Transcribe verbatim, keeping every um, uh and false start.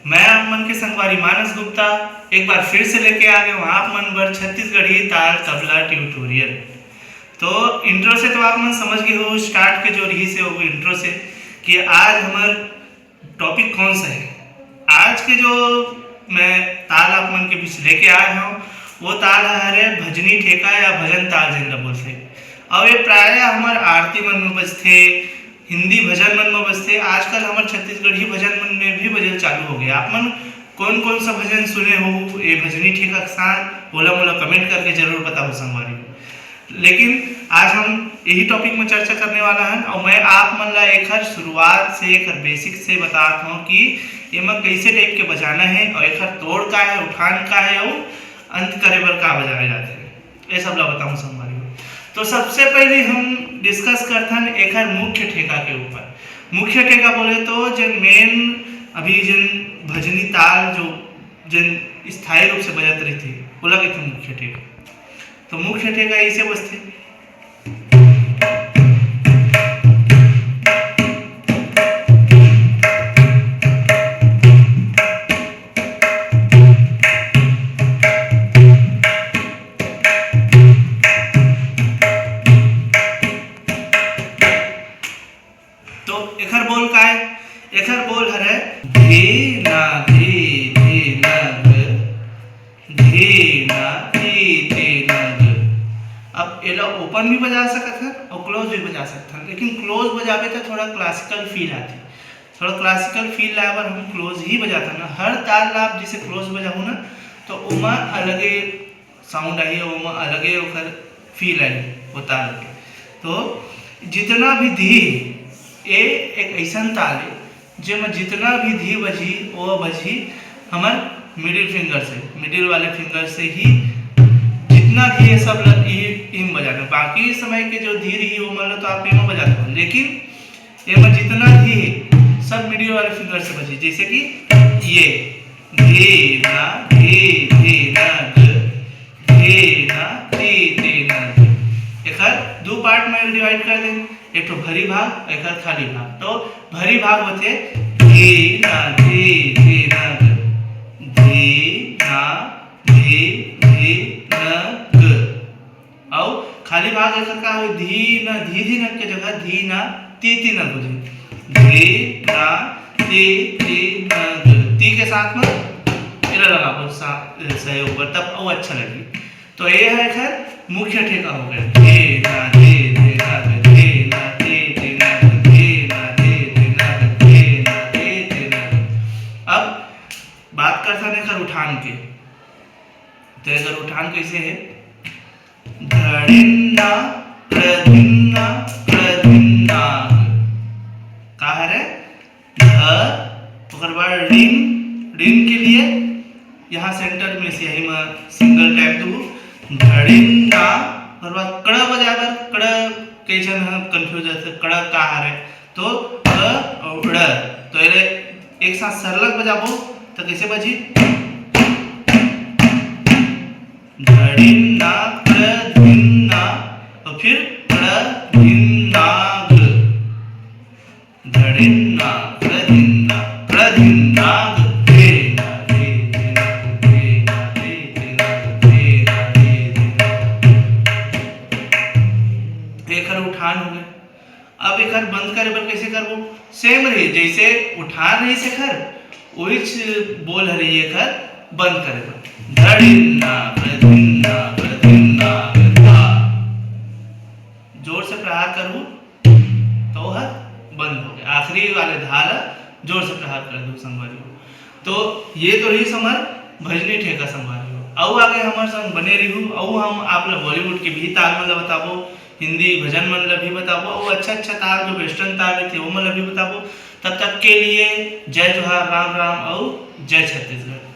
मैं आप मन के संगवारी मानस गुप्ता एक बार फिर से लेके आ गए हूँ आप मन बर छत्तीसगढ़ी ताल तबला ट्यूटोरियल। तो इंट्रो से तो आप मन समझ गए हो, स्टार्ट के जो रही से वो इंट्रो से, कि आज हमार टॉपिक कौन सा है। आज के जो मैं ताल आप मन के बीच लेके आए हूँ, वो ताल हरे भजनी ठेका या भजन ताल जिन ल बोलथे। और ये प्रायः हमार आरती मन में बजथे, हिंदी भजन मन में बजथे। आजकल हमार छत्तीसगढ़ी भजन मन में भी बजल चालू हो गया। आप मन कौन कौन सा भजन सुने हो ये भजनी ठेका के साथ, ओला मोला कमेंट करके जरूर बताओ संगवारी हो। लेकिन आज हम यही टॉपिक में चर्चा करने वाला हन और मैं आप मन ला एखर शुरुआत से, एखर बेसिक से बतात हूँ कि एमा कैसे टाइप के बजाना है और एखर तोड़ का है, उठान का है और अंत करे बर का बजाए जाथे, ये सब ला बताऊँ संगवारी हो। तो सबसे पहले हम डिस्कस करथन एखर मुख्य ठेका के ऊपर। मुख्य ठेका बोले तो जेन मेन अभी जेन भजनी ताल जो जेन स्थायी रूप से बजत रहिथे, ओला कहिथे मुख्य ठेका। तो मुख्य ठेका ऐसे बजथे। तो एखर बोल का है? एखर बोल हरे धे ना धे, धे ना ध, धे ना धे, धे ना ध। अब एला ओपन भी बजा सकत हन और क्लोज भी बजा सकत हन, लेकिन क्लोज बजाबे तो थोड़ा क्लासिकल फील आथे। थोड़ा क्लासिकल फील लाए बर हम क्लोज ही बजाथन ना। हर ताल ला आप जैसे क्लोज बजाहू ना, तो ओमा अलगे साउंड आही, ओमा अलगे ओकर फील आही वो ताल के। तो जितना भी धी, ए एक ऐसन ताल है जेमा जितना भी धी बजी, वो बजी हमर मिडिल फिंगर से, मिडिल वाले फिंगर से ही जितना धी है सब ल-, ई, ई में बजाना। बाकी समय के जो धी रही वो मन ला तो आप एमा बजाते हो, लेकिन एमा जितना धी है सब मिडिल वाले फिंगर से बजी। जैसे कि ये धे ना धे, धे ना ध, धे ना धे, धे ना ध। एखर दो पार्ट में डिवाइड कर दें, एक ठो भरी भाग, एक ठो खाली भाग। तो भरी भाग होथे धे ना धे, धे ना ध, धे ना धे, धे ना ध। अउ खाली भाग एखर का होही? धी न, धी धी न के जगह धी न ती ती न हो जाही। धी न ती ती न ध। ती के साथ में एला लगाबो सा-, सहयोग बर, तब अउ अच्छा लगही। तो ये है एखर मुख्य ठेका हो गया। धी न धी धी न ध, धी न ती ती न ध, धी न धी धी न ध, धी न धी धी न ध। अब बात करथन एखर उठान के। तो एकर उठान कैसे है? धड़िन्ना, प्रधिन्ना, प्रधिन्ना। का हरे? ध, ओकर बाद ऋण, ऋण के लिए यहाँ सेंटर में से यही में सिंगल टाइप दू। धड़िन्ना, ओकर बाद कड़ बजाए बर, कड़ कई झन ह कंफ्यूज रहथे, कड़ का हरे? तो क अउ ड़, तो एले एक साथ सरलग बजाबो तो कैसे बजी? धड़िन्ना, प्रधिन्ना, और फिर प्रधिन्नाग। धड़िन्ना, प्रधिन्ना, प्रधिन्नाग। धे ना धे, धे ना धे, धे ना धे, धे ना धे, धे ना धे, धे ना धे। एकर उठान हो गए। अब एकर बंद करे बर कैसे करबो? सेम रही, जैसे उठान रही से एकर, वहीच बोल हरे एकर बंद करे बर। धड़िन्ना, प्रधिन्ना, प्रधिन्ना, प्रधा। जोर से प्रहार करबो तो हर बंद हो गया। आखिरी वाले धा ला जोर से प्रहार कर दो संगवारी हो। तो ये तो रही हमर भजनी ठेका संगवारी हो। अउ आगे हमर संग बने रहिहू, अउ हम आप ला बॉलीवुड के भी ताल मन ला बताबो, हिंदी भजन मन ला भी बताबो, अउ अच्छा अच्छा ताल जो वेस्टर्न ताल रहिथे वो मन ला भी बताबो। तब तक के लिए जय जोहार, राम राम अउ जय छत्तीसगढ़।